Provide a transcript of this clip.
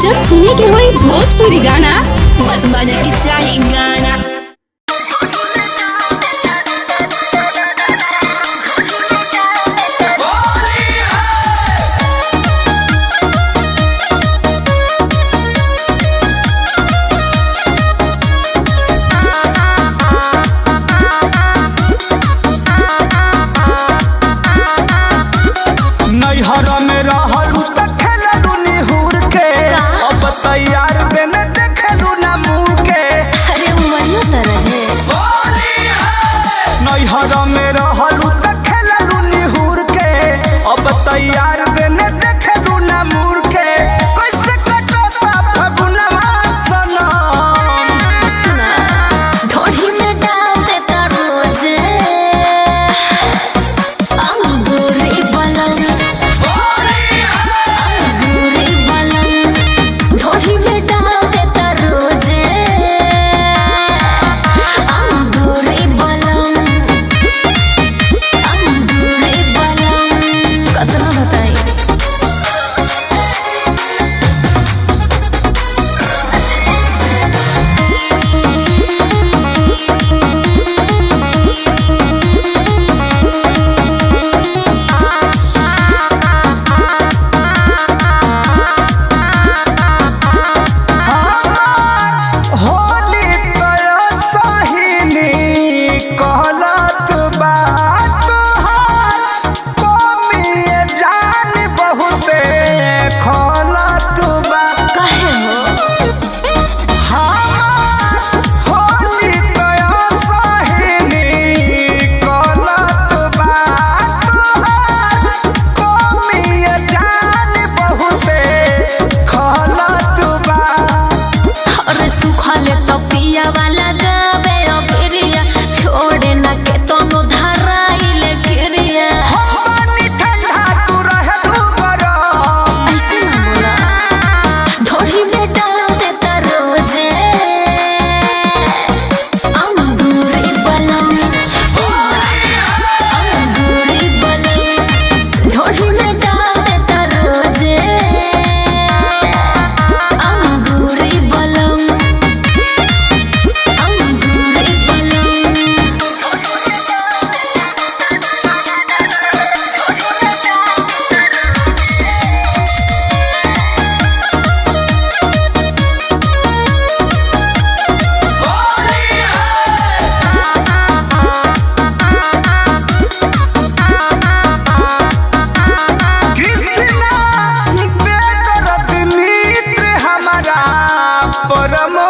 जब सुने के होई भोजपुरी गाना, बस बजे के चाही गाना। नैहर में रहलू त खेललू निहुर के, अब तैयार बेने देखलू ना मुँह के। अरे उमरियो त रहे। नैहर में रहलू त खेललू निहुर के, अब तैयार बेने देखलू ना मुँह के। कैसे कटता फगुनवा सनम? सुना, ढोढ़ी में डाल देता रोज अंगूरी बलम, अंगूरी बलम। ढोढ़ी में डाल देता रोज अंगूरी बलम, अंगूरी बलम। कतना बताई? हमार होली तय सहिनी कहलत बा, तोहार कमी जान बहुते खलत बा। काहे हो? हमार होली तय सहिनी कहलत बा, तोहार कमी जान बहुते खलत बा। अरे सुखल तो पिया वाला गावे अबिरिया, छोड़े न के तनु धराइल गिरिया। पानी ठंडा तू रहलू गरम। ऐसे ना बोला। ढोढ़ी में डाल देता रोजे अंगूरी बलम, अंगूरी बलम। ढोढ़ी में डाल देता रोजे अंगूरी बलम, अंगूरी बलम। कृष्णा बेदर्द मित्र हमारा परमो